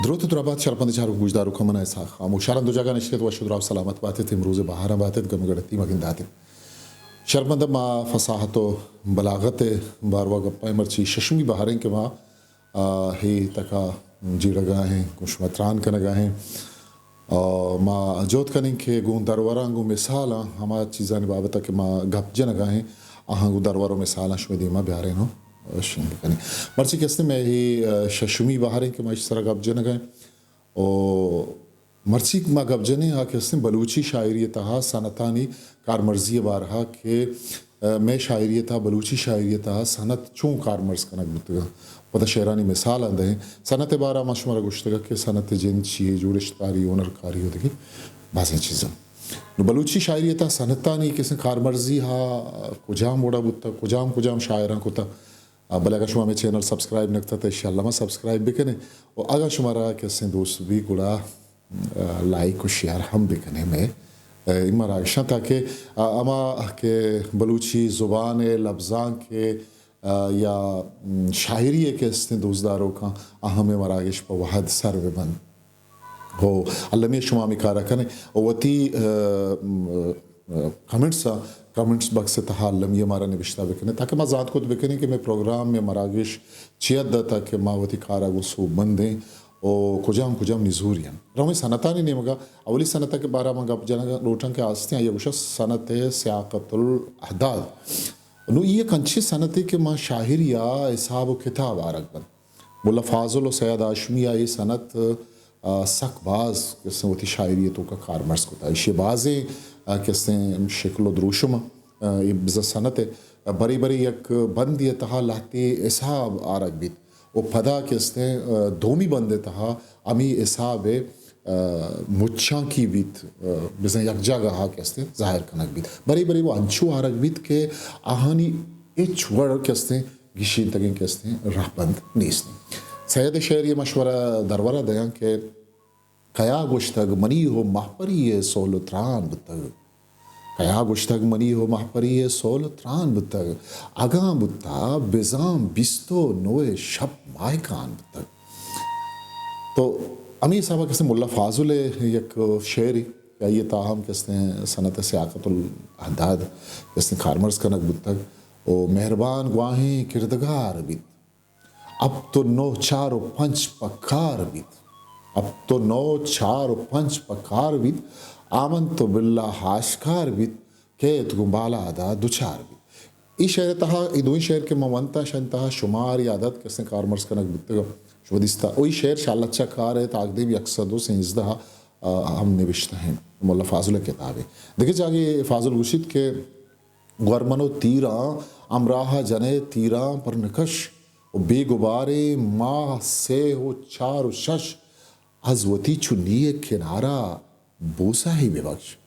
دروت ءُ درابات شرپند چاروک گوشداروکاں، من اسحاق خاموش۔ شرپند ءُ جاگہ نشتت، وش ءُ دراہ ءُ سلامت باتت۔ امروز ءِ بہاراں باتت، گم ءُ گڑتی مگنداتت۔ شرپند، ما فصاحت ءُ بلاغت ءِ باروا گپاں۔ مرچی ششمی بہاریں کہ ما، آ، ہے تکا جیڑگا ہیں، گوں شما تران کنگا ہیں۔ آ، ما جہد کنیں کہ گوں دروراں، گوں مثالاں، ہما چیزانی بابت کہ ما گپ جنگا ہیں، آہاں گوں درور ءُ مثالاں شمے دیما بیاریں ءُ شنگ کنیں۔ مرچی کہ استیں مئے ہے، آ، ششمی بہاریں کہ ما ایشی سرا گپ جنگا ہیں۔ او مرچی ما گپ جنیں آ کہ استیں بلوچی شاعری ءِ تہا صنعتانی کارمرزی ءِ بارہا کہ، آ، مئے شاعری ءِ تہا، بلوچی شاعری ءِ تہا صنعت چون کارمرز کنگ بوتگاں۔ پدا شعرانی مثالاں دئیں۔ صنعت ءِ بارہا ما شمارا گوشتگ کہ صنعت ءِ جند چی یے، جوڑشتکاری، ہنرکاری ءُ دگہ بازیں چیزاں۔ نوں بلوچی شاعری ءِ تہا صنعتانی کہ استیں کارمرزی ہا کجام وڑا بوتگ، کجام کجام شاعراں کتگ؟ آ، بلے اگاں شما ہمے چینل سبسکرائب نہ کتگ، تو انشاءاللہ ما سبسکرائب بکنیں۔ و اگاں شمارا کہ استیں دوست بی، گڑا، آ، لائک و شیئر ہم بکنیں۔ مئے، آ، اے مراگشاں تاکہ، آ، ہما کہ بلوچی زبان ءِ لبزانک ءِ، آ، یا، م، شاعری ءِ کہ استیں دوستداروکاں، آ ہمے مراگش پہ وہد سر ببنت۔ ہو، المی شما ہمے کارا کنے۔ و وتی، آ، م، آ، کمنٹس ءَ، کمنٹس باکس ءِ تہا المی مارا نبشتہ بکنے، تاکہ ما زانت کت بکنیں کہ مئے پروگرام، مئے مراگش چی حد ءَ تک کہ ما وتی کارا گوں سوبمندیں و کجام کجام نزوری انت۔ رویں صنعتانی نیمگا، اولی صنعت کہ بارا من گپ جنگ لوٹاں کہ آستیں، آئی گوشاں صنعت سیاقت الاحداث۔ نوں اے یک انچیں صنعتے کہ ما شاعری ءَ حساب و کتاب آرگ بنت۔ ملا فاضل و سید ہاشمی ءَ اے صنعت، آ، سک باز کہ استیں وتی شاعری ءِ توکا کارمرز کتا۔ ایشی ءِ بازیں، آ، کہ استیں شکل و دروشم، آ، اے بزاں صنعت ءِ، آ، برے برے یک بندے ءِ تہا لہتے حساب آرگ بیت و پدا کہ استیں، آ، دومی بند ءِ تہا ہمے حساب ءِ، آ، مچانکی بیت، آ، بزاں یک جاگہ ءَ کہ استیں ظاہر کنگ بیت۔ برے برے وہ انچو آرگ بیت کہ آہانی ہچ وڑ کہ استیں گیشینتگیں کہ استیں رہبند نیست۔ سید ءِ شعر ءَ ما شمارا درورا دیاں کہ کیا گوشتگ منی ہو مہپری ءِ سول و تران بوتگ۔ کیا گوشتگ منی ہو مہپری ءِ سول و تران بوتگ۔ اگاں بوتا بزاں بیست و نو ءِ شپ ماہکان بوتگ۔ تو ہمے حسابا کہ استیں ملا فاضل ءِ یک شعرے کہ آئی ءِ تہا ہم کہ استیں صنعت سیاقت الاحداث کہ استیں کارمرز کنگ بوتگ۔ او مہربان گواہیں کردگار بیت۔ ہپت و نو چار و پنچ پہ کار بیت۔ ہپت و نو چار و پنچ پہ کار بیت۔ آمنت باللہ آشکار بیت۔ کیت گوں بالاد ءَ دچار بیت۔ اے شعر ءِ تہا، اے دوئیں شعر کہ من ونتاں، شان تہا شمار یا عدد کہ استیں کارمرز کنگ بوتگ۔ شما دیستا، او اے شعر شاہ لچہ کار ءِ تاکدیم یک سد و سینزدہ ءَ ہم نبشتہ انت، ملا فاضل ءِ کتابے۔ دگہ جاگہے فاضل گوشیت کہ گور من و تیراں ہمراہ جنئے تیراں پر نکش، و بے گباریں ماہ سئے و چار و شش، از وتی چنی ءِ کنارا بوسہ ئے ببخش۔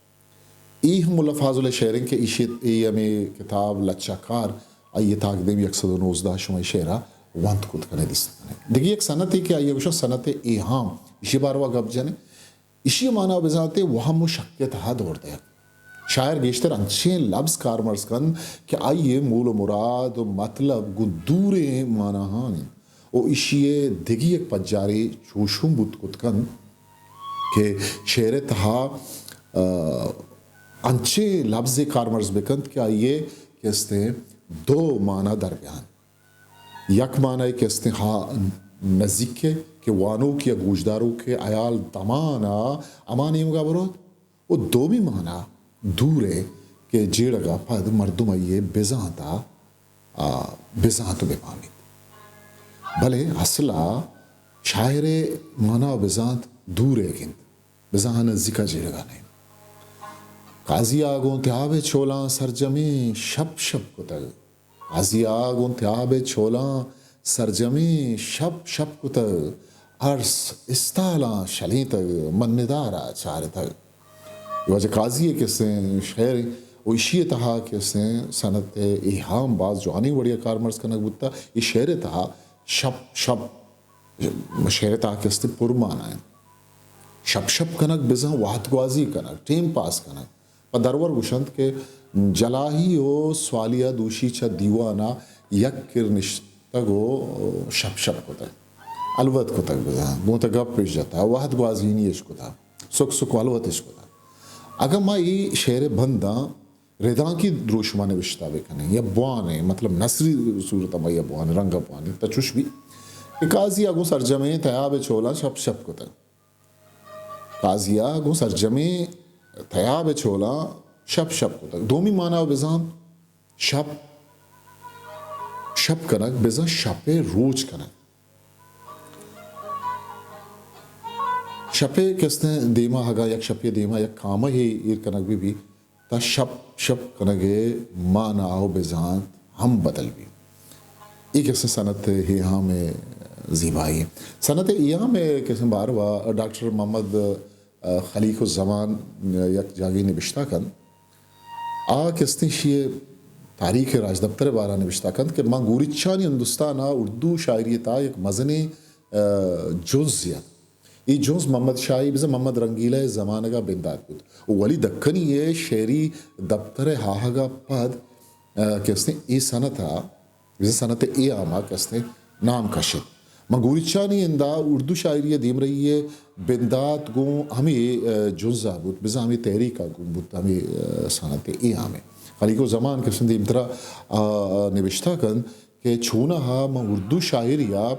اے ہم ملا فاضل ءِ شعر انت کہ ایشی ءِ، اے ہمے کتاب لچہ کار، آئی ءِ تاکدیم یک سد و نوزدہ، شما اے شعرا ونت کت کنے، دیست کنے۔ دگہ یک صنعتے کہ آئی ءَ گوشاں صنعت ایہام، ایشی باروا گپ جنیں۔ ایشی ءِ مانا بزانت ءِ وہم و شک ءِ تہا دور دئیگ۔ شاعر گیشتر انچیں لبز کارمرز کنت کہ آئی ءِ مول و مراد و مطلب گوں دوریں ماناہان انت و ایشی ءِ دگہ یک پجارے چوش ہم بوت کت کنت کہ شعر ءِ تہا، آ، انچیں لبزے کارمرز بکنت کہ آئی ءِ کہ استیں دو مانا در بیان۔ یک معنائے کہ استیں ہا نزیک ءَ کہ وانوک یا گوشداروک ءِ ہیال دمان ءَ ہما نیمگ ءَ بروت، و دومی مانا دور ءَ کہ جیڑگ ءَ پد مردم آئی ءِ بزانت ءَ، آ، بزانت بہ پامیت۔ بلے اصل ءَ شاعر ءِ مانا و بزانت دور ءَ انت، بزاں نزیک ءَ جیڑگ ءَ نہ انت۔ قاضی ءَ گوں تیاب ءِ چولاں سرجمیں شپ شپ کتگ۔ قاضی ءَ گوں تیاب ءِ چولاں سرجمیں شپ شپ کتگ، ارس استالاں شلینتگ، من ندارہ چارتگ۔ اے واجہ قاضی ءِ کہ استیں شعرے و ایشی ءِ تہا کہ استیں صنعت ایہام باز جوانیں وڑے ءَ کارمرز کنگ بوتگ۔ اے شعر ءِ تہا شپ شپ، شعر ءِ تہا کہ استیں پرمانا انت۔ شپ شپ کنگ بزاں وہد گوازی کنگ، ٹیم پاس کنگ۔ پہ درور گوشنت کہ جلاہی و سوالیہ دوشی چہ دیوان ءَ یک کر نشتگ و شپ شپ کتگ۔ الوت کتگ بزاں، گوں تہ گپ اش جتا، وہد گوازینی اش کتا، سک سک و الوت اش کتا۔ اگاں ما اے شعر ء بنداں ردانکی دروشما نبشتہ بکنیں یا بوانیں، مطلب نثری صورت ء ما یا بوانیں، رنگ ء بوانیں، تہ چوش بی کہ قاضی ء گوں سرجمیں تیاب ء چولاں شپ شپ کتگ۔ قاضی ء گوں سرجمیں تیاب ء چولاں شپ شپ کتگ۔ دومی مانا بزانت، شپ، شپ کنگ بزاں شپ ء روچ کنگ۔ شپ ء کستیں دیما، اگاں یک شپے دیما یک کامہ ایر کنگ بہ بی، تا شپ شپ کنگ ء مانا و بزانت ہم بدل بی۔ اے کسیں صنعت ایام ء زیبائی۔ صنعت ایام ء کسیں باروا ڈاکٹر محمد، ء، خلیق الزمان یک جاگہے نبشتہ کنت۔ آ کستیں شی تاریخ راجدپتر ء بارا نبشتہ کنت کہ ماں گوریچانی ہندوستان ء اردو شاعری ء تہا یک مزنیں، ء، جنزے ات۔ اے جنز محمد شاہی بزاں محمد رنگیلہ ء زمانگ ء بندات بوت و ولی دکنی ء شعری دپتر ء آہگ ء پد، ء، کستیں اے صنعت ء بزاں صنعت ایام ء کستیں نام کشت۔ من گوریچانی ہندا اردو شاعری ء دیمرئی ء بندات گوں ہمے، ء، جنز ء بوت، بزاں ہمے تحریک ء گوں بوت، ہمے، ء، صنعت ایام ء۔ خلیق الزمان کستیں دیمترا، ء، نبشتہ کنت کہ چونہا من اردو شاعری ء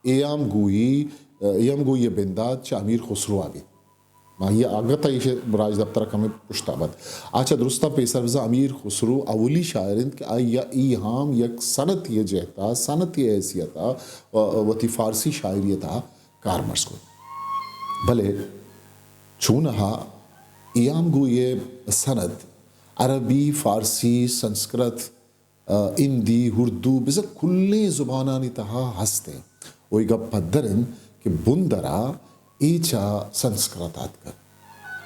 ایام گوئی، ء، ایام گوئی ء بندات چہ امیر خسرو ء بیت۔ ما آئی ء اگت ء ایش راجدپتر ء کمے پشت ء بنت۔ آ چہ درستاں پیسر بزاں امیر خسرو اولی شاعر انت کہ آئی ء ایام یک صنعتی ء جہت ء، صنعتی ء حیثیت ء و-، وتی فارسی شاعری ء تہا کارمرز کت۔ بلے چونہا ایام گوئی ء صنعت عربی، فارسی، سنسکرت، ء، ہندی، اردو، بزاں کلیں زبانانی تہا ہست انت۔ و اے گپ پدر انت کہ بندرا اے چہ سنسکرت ء آتکگ۔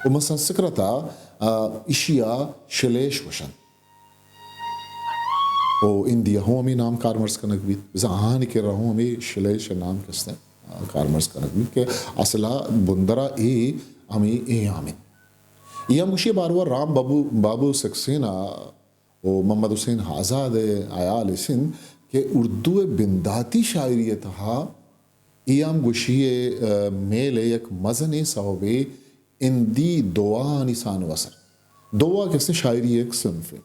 و من سنسکرت ء، ء، ایشی ء شلیش گوشنت۔ و ہندی ء ہوں ہمے نام کارمرز کنگ بیت۔ بزاں آہانی کرا ہوں ہمے شلیش ء نام کستیں، ء، کارمرز کنگ بیت کہ اصل ء بندرا اے ہمے ایام انت۔ ایام گوشی ء باروا رام بابو، بابو سکسینا و محمد حسین آزاد ء ہیال اش انت کہ اردو ء بنداتی شاعری ء تہا ایام گوشی ء، ء، میل ء یک مزنیں سوبے ہندی دوہانی سان و اثر۔ دوہ کسے شاعری ء یک صنفے۔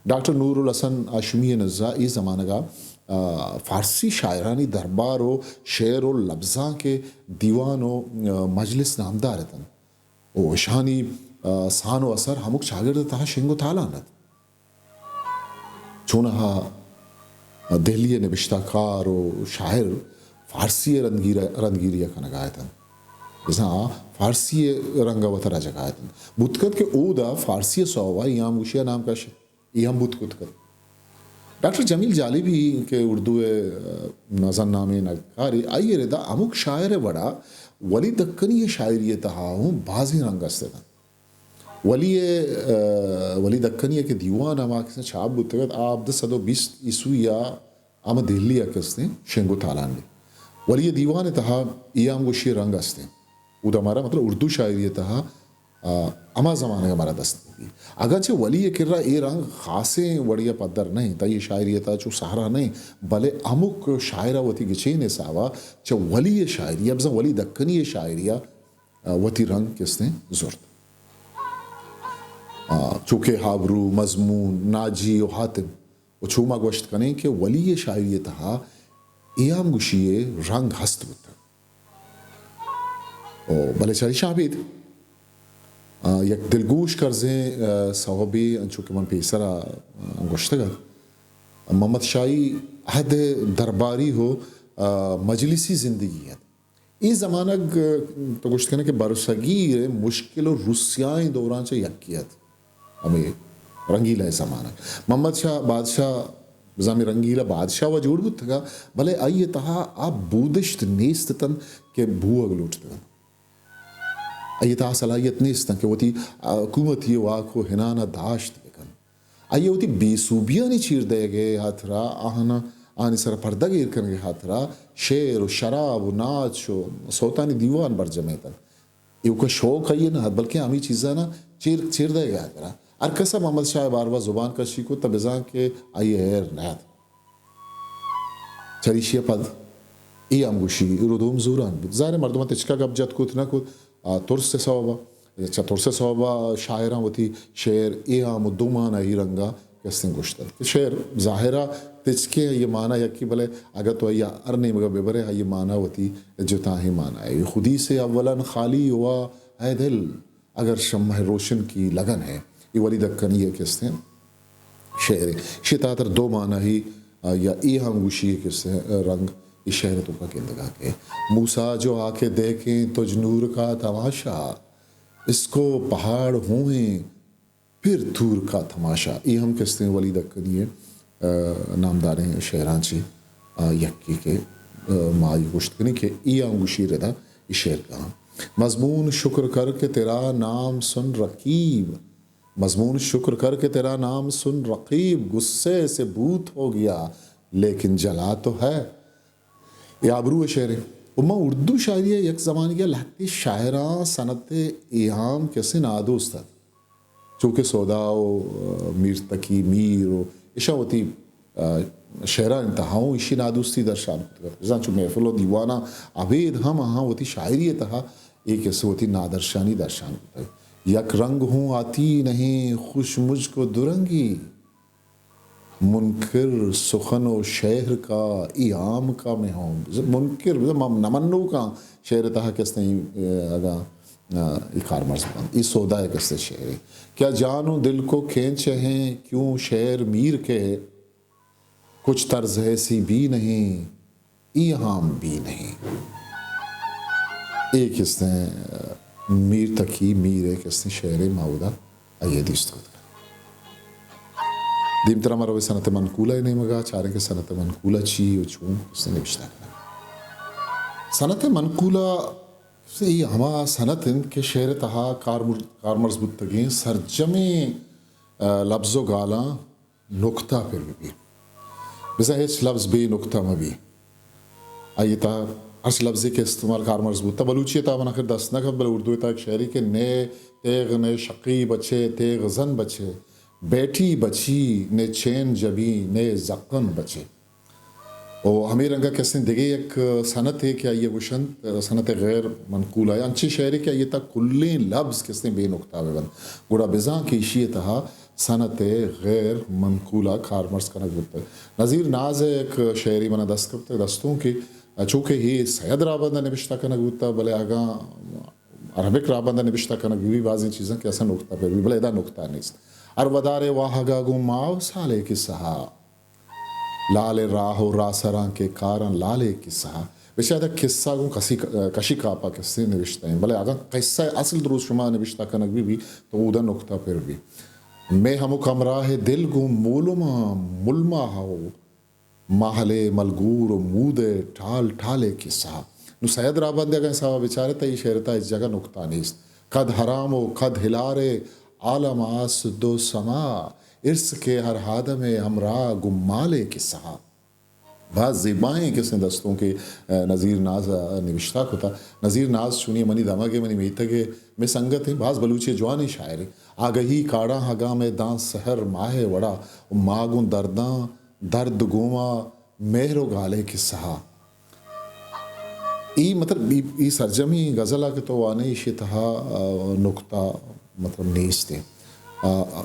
ڈاکٹر نور الحسن ہاشمی ء نزا اے زمانگ ء، ء، فارسی شاعرانی دربار و شعر و لبزانک ء دیوان و، ء، مجلس نامدار اتنت۔ و اشانی، ء، سان و اثر ہمک چاگرد ء تہا شنگ و تالان ات۔ چونہا دہلی ء نبشتہ کار و شاعر فارسی ء رندگیر-، رندگیری ء کنگ ء اتنت۔ بزاں آ فارسی ء رنگ ء وت ء رجگ ء اتنت۔ بوت کنت کہ اودا فارسی ء سوب ء ایام گوشی ء نام کش ات۔ اے ہم بوت کت کنت۔ ڈاکٹر جمیل جالبی کہ اردو ء، ء، مزن نامیں نگدکارے، آئی ء ردا ہمک شاعر ء وڑا ولی دکنی ء شاعری ء تہا ہوں بازیں رنگ است اتنت۔ ولی ء، ء، ولی دکنی ء کہ دیوان ہما کسے چاپ بوتگ ات، آ ہبدہ سد و بیست عیسوی ء ہم دہلی ء کستیں شنگ و تالان بیت۔ ولی ء دیوان ء تہا ایام گوشی ء رنگ استیں۔ اودا مارا مطلب اردو شاعری ء تہا، آ، ہما زمانگ ء مارا دست بیت۔ اگاں چہ ولی ء کرا اے رنگ خاصیں وڑے ء پدر نہ انت، آئی ء شاعری ء تہا چو سہرا نہ انت، بلے ہمک شاعر ء وتی گچین ء حساب ء چہ ولی ء شاعری ء، بزاں ولی دکنی ء شاعری ء، آ، وتی رنگ کستیں زرت۔ آ، چو کہ ہابرو، مضمون، ناجی و حاتم و چو ما گوشت کنیں کہ ولی ء شاعری ء تہا ایام گوشی ء رنگ ہست بوتگ۔ و بلے چریشاں ابید، آ، یک دلگوش کرزیں، آ، سوبے انچو کہ من پیسرا، آ، گوشتگ ات، محمد شاہی عہد ء درباری و، آ، مجلسی زندگی ات۔ اے زمانگ، تو گوشت کنے کہ برصغیر ء مشکل و رسیائیں دوراں چہ یکے ات۔ ہمے رنگیلہ ء زمانگ۔ محمد شاہ بادشاہ، بزاں ہمے رنگیلہ بادشاہ و جوڑ بوتگا، بلے آئی ء تہا آ بودشت نیست اتنت کہ بوہگ لوٹتگ انت۔ آئی ء تہا صلاحیت نیست انت کہ وتی حکومتی واک و ہنان ء داشت بہ کنت۔ آئی ء وتی بے سوبیانی چیر دئیگ ء ہاترا، آہاں، آہانی سرا پردگ ایر کنگ ء ہاترا شعر و شراب و ناچ و سوتانی دیوان برجم اتنت۔ ایوک ء شوق آئی ء نہ ات، بلکیں ہمے چیزاناں چیر، چیر دئیگ ء ہاترا۔ ہر کس ء محمد شاہ ء باروا زبان کشی کت تہ بزاں کہ آئی ء ہیر نہ ات۔ چریشی ء پد اے ہم گوشی ردوم زوران بوت۔ ظاہر ہے مردماں تچکا گپ جت کت نہ کت، آ، ترس ءِ سوبا، چہ ترس ءِ سوبا شاعراں وتی شعر اے ہم و دو معنی رنگا کستیں گوشتگ۔ شعر ظاہرا تچکیں آئی معنی یکی، بلے اگہ تو آئی ہر نیمگا ببرے، آئی معنی وتی جتاہیں معنی ہے۔ خودی سے اولاً خالی ہوا اے دل، اگر شمع روشن کی لگن ہے۔ اے ولید حقانی ءِ کستیں شعرے۔ شی تہا تر دو معنی ہی، آ، یا اے ہم گوشی ءِ کستیں رنگ اے شعر توکا گندگا کئے۔ موسیٰ جو آ کے دیکھیں تجھ نور کا تماشا، اس کو پہاڑ ہوئیں پھر طور کا تماشا۔ اے ہم کستیں ولید حقانی ءِ، آ، نامداریں شعراں چی، آ، یکے کہ، آ، ما اے گوشت کنیں کہ اے ہم گوشی ردا اے شعر کہاں۔ مضمون شکر کر کہ تیرا نام سن رقیب، مضمون شکر کر کہ تیرا نام سن رقیب، غصے سے بھوت ہو گیا لیکن جلا تو ہے۔ اے آبرو ءِ شعرے۔ و ما اردو شاعری ءِ یک زمانگے ءَ لہتے شاعراں صنعت ایہام کسے نادوست ات۔ چوکہ سودا و، آ، میر تقی میر و ایشاں وتی، آ، شعرانی تہا اوں ایشی نادوستی درشان کتگ ات۔ بزاں چو محفل و دیواناں ابید ہم آہاں وتی شاعری ءِ تہا اے کسے وتی نادرشانی درشان کتگ۔ یک رنگ ہوں آتی نہیں خوش مجھ کو دو رنگی، منکر سخن و شعر کا ایام کا میں ہوں۔ منکر، ما نہ منوکاں شعر ءِ تہا کستیں، اے، اگاں، آ، اے کارمرز بنت۔ اے سودا ءِ کستیں شعرے۔ کیا جان و دل کو کھینچ ہیں کیوں شعر میر کے، کچھ طرز ایسی بھی نہیں، ایہام بھی نہیں۔ اے کستیں، آ، میر تقی میر ءِ کستیں شعرے ما اودا آئی ءَ دیست کتگ۔ دیمترا ما رویں صنعت منقولہ ءِ نیمگا، چاریں کہ صنعت منقولہ چی و چون کستیں نبشتہ کنگ۔ صنعت منقولہ اے ہما صنعت انت کہ شعر ءِ تہا کارمر-، کارمرز بوتگیں سرجمیں، آ، لبز و گالاں نکتہ پر بہ بی۔ بزاں ہچ لبز بے نکتہ مہ بی۔ آئی ءِ تہا ہرچ لبزے کہ استعمال کارمرز بوتہ، بلوچی ءِ تہا من آخر دست نہ کپت، بلے اردو ءِ تہا یک شعرے کہ نئے تیغ نئے شقی بچے، تیغ زن بچے، بیٹھی بچی نئے چین جبی نئے زقن بچے۔ و ہمے رنگا کسیں دگہ یک صنعتے کہ آئی ءَ گوشنت صنعت غیر منقولہ، انچیں شعرے کہ آئی ءِ تہا کلیں لبز کسیں بے نکتہ بہ بنت، گڑا بزاں کہ ایشی ءِ تہا صنعت غیر منقولہ کارمرز کنگ بوتگ۔ نذیر ناز ءِ یک شعرے منا دست کپتگ، دستونکے، چوکہ اے سید راہبند ءَ نبشتہ کنگ بوتگ، بلے اگاں عربک راہبند ءَ نبشتہ کنگ بہ بی، بازیں چیزاں کہ اصلاً نکتہ پر بی، بلے ادا نکتہ نیست۔ ہر ودار ءِ واہگ ءَ گوں ماہ و سال ءِ کسہ ءَ، لال ءِ راہ و راہسراں کہ کاراں لال ءِ کسہ ءَ۔ بچار ادا کسہ گوں کسی، کشی کاپا کسے نبشتہ ایں، بلے اگاں قصہ ءِ اصل درست شما نبشتہ کنگ بہ بی تو اودا نکتہ پر بی۔ مئے ہمک ہمراہ ءِ دل گوں مولماں ملماہ ءُ ماہل ءِ ملگور ءُ مود ءِ ٹال ٹال ءِ کسہ۔ نوں سید راہبند ءِ اگاں حساب ءَ بچارے تہ اے شعر ءِ تہا ہچ جاگہ نکتہ نیست۔ کد حرام ءُ کد ہلار ءِ عالم آس دو سما، ارس کہ ہر آدم ءِ ہمراہ گوں مال ءِ کسہ۔ باز زیبائیں کسیں دستونکے، آ، نذیر ناز ءَ نبشتہ کتہ۔ نذیر ناز چونی منی دمگ ءَ، منی میتگ ءَ، مئے سنگت ایں، باز بلوچی ءِ جوانیں شاعرے۔ آگہی کاڑاں ہگاں مئے داں سحر ماہ ءِ وڑا، ءُ ما گوں درداں درد گوما مہر ءُ گال ءِ کسہ ءَ۔ اے مطلب، اے، اے سرجمیں غزل ءَ کہ تو وانئے، ایشی ءِ تہا، آ، نکتہ مطلب نیست ایں۔ آ، آ،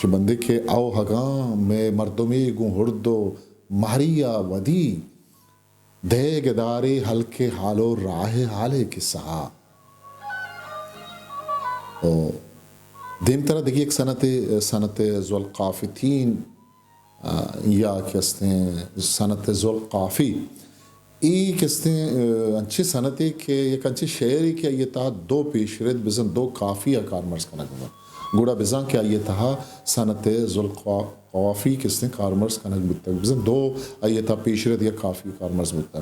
چہ بندے کہ او ہگاں مئے مردمے گوں ہرد ءُ مہری ءَ ودی، دئیگ دارے ہلک ءِ حال ءُ راہ ءِ حال ءِ کسہ ءَ۔ ءُ دیمترا دگہ یک صنعتے، صنعت ذوالقافتین، آ، یا کہ استیں صنعت ذوالقافی۔ اے کہ استیں، آ، انچیں صنعتے کہ یک انچیں شعرے کہ آئی ءِ تہا دو پیش رد بزاں دو قافیہ کارمرز کنگ بنت۔ گڑا بزاں کہ آئی ءِ تہا صنعت ذوالقا-، قافی کہ استیں کارمرز کنگ بوتگ۔ بزاں دو آئی ءِ تہا پیش رد یا قافیہ کارمرز بوتگ۔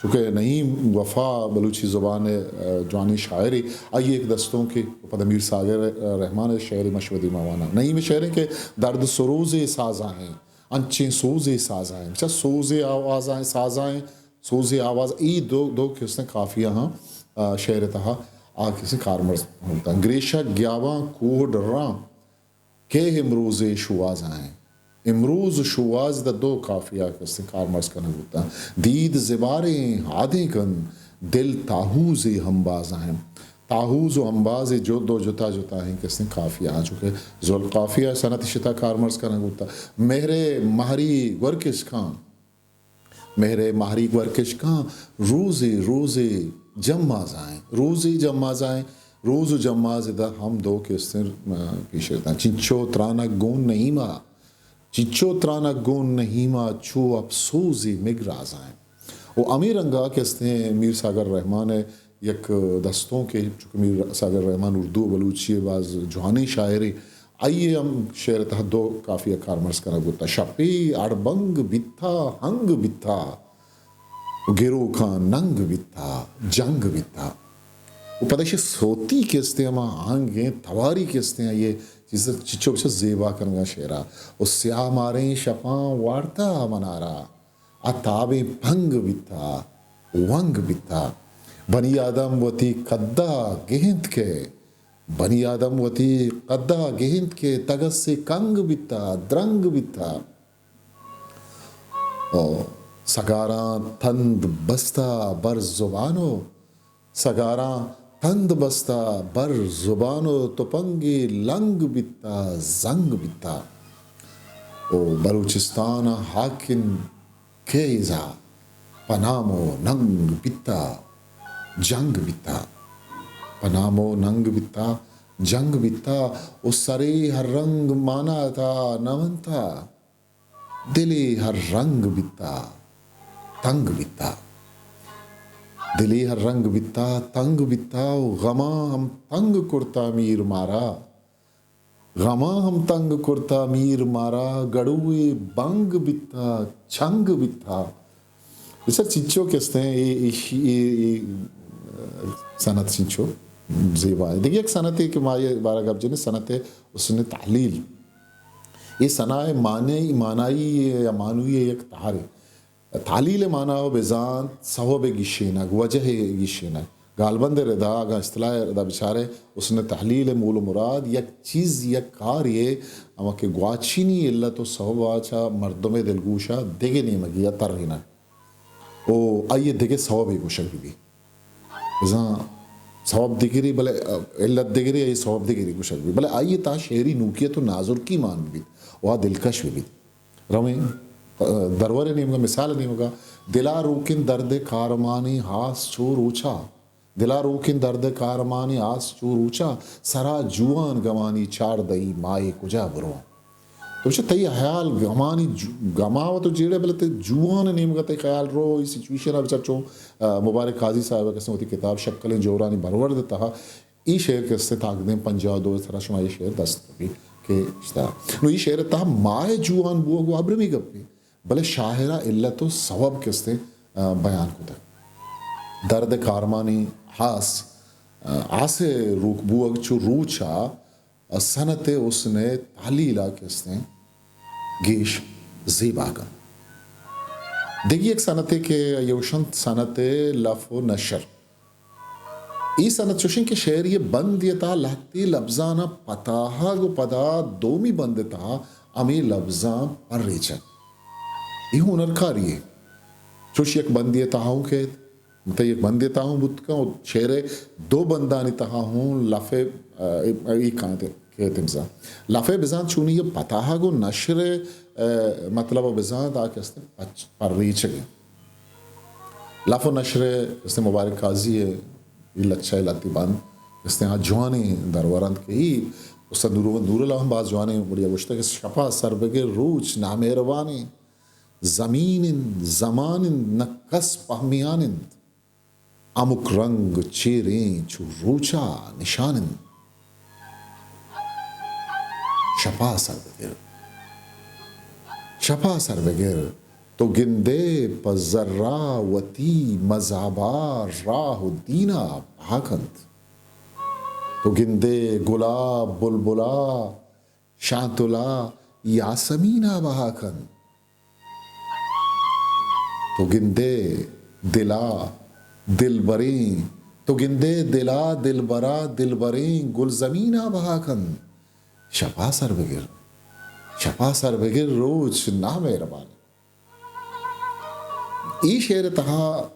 چونکہ نعیم وفا بلوچی زبان ءِ، آ، جوانیں شاعرے، آئی ءِ یک دستونکے، پدا میر ساگر رحمان ءِ شعرے ما شما دیما واناں۔ نعیم ءِ شعر ایں کہ درد سروزے سازاں ایں، انچیں سوزے سازاں ایں۔ بچار سوزے آوازاں ایں، سازاں ایں، سوزے آواز، اے دو، دو کہ استیں قافیہ ہاں، آ، شعر ءِ تہا آ کہ استیں کارمرز بوتگ۔ گریشگ گیاباں کوہ ڈراں، کئے امروزے شوہازاں ایں۔ امروز و شوہاز دا دو قافیہ کستیں کارمرز کنگ بوتاں۔ دید زباریں ہادیں کن، دل تاہوزے ہمبازائیں۔ تاہوز و ہمبازے جو دو جتا جتا ہیں کستیں قافیہ آں، چونکہ ذوالقافیہ صنعت شتا کارمرز کنگ بوتا۔ مہر مہری گورکشکاں، مہر مہری گورکشکاں، روزے روزے جمازائیں، روزے جمازائیں، روز و جماز دا ہم دو کستیں، آ، پیش اتاں۔ چنچو ترانک گون نہیما، چنچو ترانک گون نہیما، چو اپسوزے مگرازائیں۔ و ہمے رنگا کستیں میر ساگر رحمان ء یک دستونکے، چونکہ میر ساگر رحمان اردو و بلوچی ء باز جوانیں شاعرے، آئی ء ہم شعر ء تہا دو قافیہ کارمرز کنگ بوتا۔ شپے اڑبنگ بیتا، ہنگ بیتا، و گروکاں ننگ بیتا، جنگ بیتا۔ و پدا ایشی سوتی کستیں ہما آہنگیں تواری کستیں آئی ء چیز چچو بچا زیبا کنگا شعرا۔ و سیاہ ماریں شپاں وارتا منارا۔ آ تابیں پنگ بیتا، ونگ بیتا۔ بنی آدم وتی قدا گہنت کے، بنی آدم وتی قدا گہنت کے، تگسے کنگ بیتا، درنگ بیتا۔ او سگاراں تند بستا بر زبان و سگاراں تند بستا بر زبان و تپنگے لنگ بیتا، زنگ بیتا۔ او بلوچستان ء حاکم کیزا پہ نام و ننگ بیتا، جنگ بیتا۔ پہ نام و ننگ بیتا، جنگ بیتا۔ او سرے ہر رنگ مانا تا نہ منتا۔ دلے ہر رنگ بیتا، تنگ بیتا۔ دلے ہر رنگ بیتا، تنگ بیتا و غماں ہم تنگ کرتا میر مارا۔ غماں ہم تنگ کرتا میر مارا، گڑوے بنگ بیتا، چنگ بیتا۔ بچار چنچو کستیں اے، اے، اے، اے صنعت چنچو زیبا ہے۔ دگہ یک صنعتے کہ ما یہ بارہ گپ جنیں، صنعت حسن تحلیل۔ اے ثنا ء معنی، معنائی یا معنوی ء یک تہارے۔ تحلیل ء معنی و بزانت، سوب ء گیشینگ، وجہ ء گیشینگ۔ گالبند ء ردا اگاں اصطلاح ء ردا بچارے، حسن تحلیل ء مول و مراد یک چیز، یک کارے، ہما کہ گواچینی علت و سوب ء چہ مردم ء دلگوش ء دگہ نیمگی ء ترینگ و آئی ء دگہ سوبے گوشگ بہ بیت۔ بزاں سوب دگرے، بلے علت دگرے، آئی سوب دگرے گوشگ بیت، بلے آئی ء تہا شعری نوکیت و نازرکی مان بہ بیت و آ دلکش بہ بیت۔ رویں، آ، درور ء نیمگا، مثال ء نیمگا، دلا روکن درد کارمانی ہاس چو روچا، دلا روکن درد کارمانی ہاس چو روچا، سرا جوان گمانی چاردہی ماہے کجا برواں۔ تو بچہ تئی خیال گمانی جو-، گما و تو جیڑے، بلے تئی جوان نیمگا تئی خیال رو، ای سچویشن ء بچار چون، آ، مبارک قاضی صاحب ء کسے وتی کتاب شکلیں جورانی برورد ء تہا ای شعر کسے تاکدیں پنجاہ و دو ء سرا شما ای شعر دست بی کہ اشتا۔ نو ای شعر ء تہا ماہ جوان بوگ و ابرمی گپے، بلے شاعر ء علت و سوب کسے، آ، بیان کتگ۔ درد کارمانی ہاس، آ، ہاس ء روک بوگ چو روچ ء صنعت حسن ء تحلیل ء کہ استیں گیش زیبا کنت۔ دگہ یک صنعتے کہ ایوشنت صنعت لف و نشر۔ ای صنعت چوشیں کہ شعری بندے تہا لہتے لبزاناں پتاہگ و پدا دومی بندے تہا ہمے لبزاں پریچگ۔ ای ہنرکاری ہے۔ چوش یک بندے تہا ہوں کیت، مطلب یک بندے تہا ہوں بوت کن و شعر ء دو بندانی تہا ہوں لف ء، ء، ای کانت کیت امزا۔ لف ء بزان چونی یہ پتاہگ و نشر ء، ء، مطلب ء بزان دا کہ است پچ-، پریچگ ء۔ لف و نشر ء است مبارک قاضی ء ای لچہ ء لہتی بند است آ جوانیں درورند کہ ای استاد نور، نور اللہ ہم باز جوانیں بڑیا گوشتہ کہ شپا سر بگر روچ نامہربانیں۔ زمین انت، زمان انت، نہ کس پہمیان انت۔ ہمک رنگ چیریں چو روچا نشان انت۔ شپا سر بگر، شپا سر بگر، تو گندے پہ زرا وتی مذہبا راہ و دینا بہا کنت۔ تو گندے گلا بلبلا شانتلا یاسمینا بہا کن۔ تو گندے دلا دلبریں، تو گندے دلا دلبرا دلبریں گلزمینا بہا کن۔ شپا سر بگر، شپا سر بگر روچ نامہربان۔ اے شعر ءِ تہا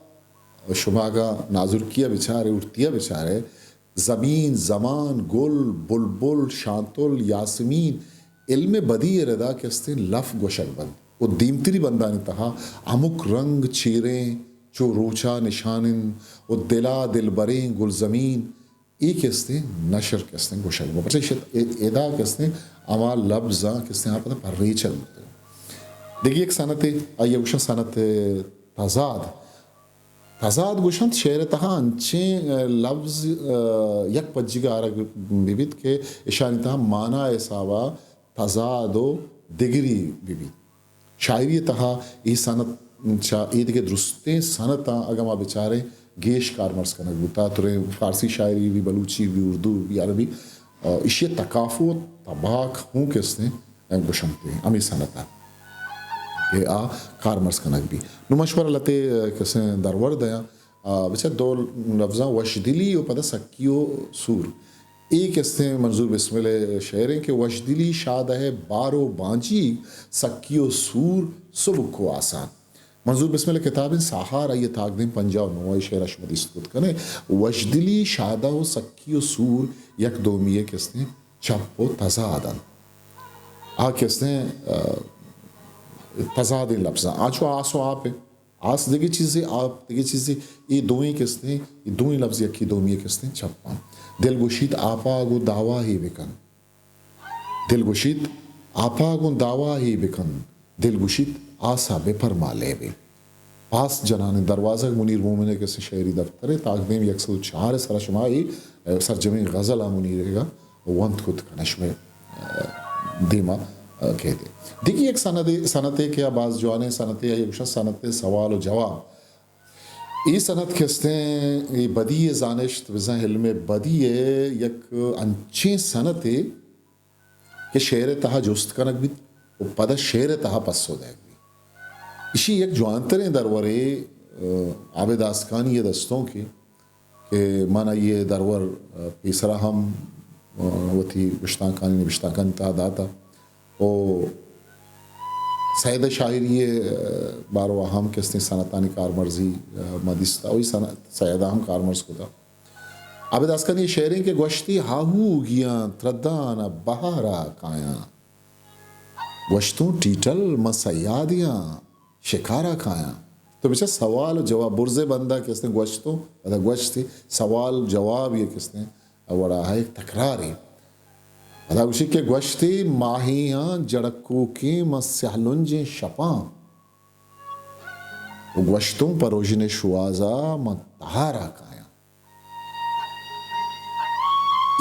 شما اگاں نازرکی ءَ بچارے، ارتی ءَ بچارے، زمین، زمان، گل، بلبل، شانتل، یاسمین، علم بدیع ءِ ردا کہ استیں لف گوشگ بنت و دیمتری بندانی تہا ہمک رنگ چیریں چو روچا نشان انت و دلا دلبریں گلزمین، اے کہ استیں نشر کہ استیں گوشگ بنت۔ پرچا ایش ات-، اے-، ادا کہ استیں ہما لبزاں کہ استیں آ پدا پریچگ بوتگ۔ دگہ یک صنعتے، آئی ءَ گوشاں صنعت تضاد۔ تضاد گوشنت شعر ءِ تہا انچیں، ءَ، لبز، ءَ، یک پجیگ ءَ آرگ بہ بیت کہ اشانی تہا مانا ءِ حساب ءَ تضاد و دگری بہ بیت۔ شاعری ءِ تہا اے صنعت چہ اے دگہ درستیں صنعتاں اگاں ما بچاریں گیش کارمرز کنگ بوتا، ترے فارسی شاعری بی، بلوچی بی، اردو بی، عربی، ءَ، ایشی ءِ تکافو تباک ہوں کہ استیں گوشنت ہمے صنعت ءَ کہ آ کارمرز کنگ بی۔ نوں من شمارا لہتے، ءَ، کسیں درور دیاں۔ آ، بچار دو لفظاں وشدلی و پدا سکی و سور۔ اے کہ استیں منظور بسمل ءِ شعر ایں کہ وشدلی شادہ ءِ بار و بانجیگ، سکی و سور سبک و آسان۔ منظور بسمل ءِ کتاب ایں ساہار، آئی ءِ تاکدیم پنجاہ و نو ءَ، اے شعر ءَ شما دیست کت کنے۔ وشدلی شادہ و سکی و سور یک دومی ءِ کہ استیں چپ و تضاد انت۔ آ کہ استیں، آ، تضادیں لفظاں۔ آ چو آس و آپ ایں۔ آس دگہ چیزے، آپ دگہ چیزے، اے دوئیں کہ استیں، اے دوئیں لفظ یکے دومی ءِ کہ استیں چپاں۔ دل گوشیت آپا گوں دعواہے بکن۔ دل گوشیت آپا گوں دعواہے بکن۔ دل گوشیت آسا بپرما لیبے۔ پاس جنانیں دروازگ منیر مومن ءِ کہ استیں شعری دفتر ءِ تاکدیم یک سد و چار ءِ سرا شما اے سرجمیں غزل ءَ منیر ءَ ونت کت کن شمئے، ءَ، دیما، ءَ، کیت۔ دگہ یک سندے، سنتے کہ آ باز جوانیں سنتے، آئی ءَ گوشاں سنت سوال و جواب۔ اے سنت کہ استیں، اے بدیع ءِ زانشت، بزاں علم بدیع ءِ یک انچیں سنتے کہ شعر ءِ تہا جست کنگ بیت و پدا شعر ءِ تہا پسو دئیگ بیت۔ ایشی یک جوانتریں درورے، ءَ، عابد آسکانی ءِ دستونکے کہ من آئی ءِ درور، ءَ، پیسرا ہم، ءَ، وتی گشتانکانی نبشتانکانی تہا داتا و سید ءِ شاعری ءِ، ءَ، باروا ہم کہ استیں سنتانی کارمرزی، ءَ، ما دیستا و اے سنت سید ءَ ہم کارمرز کتا۔ عابد آسکانی ءِ شعریں کہ گوشتی ہاہوگیاں تردان ءَ بہارا کایاں۔ گوشتوں ٹیٹل من صیادیاں شکارا کایاں۔ تو بچار سوال و جواب برزے بندا کہ استیں گوشتوں، پدا گوشتی سوال جواب یہ کہ استیں وڑا ہے تکرارے۔ پدا گوشی کہ گوشتی ماہیاں جڑکوکیں من سیاہ لنجیں شپاں۔ و گوشتوں پہ روژن شوازا من تہارا کایاں۔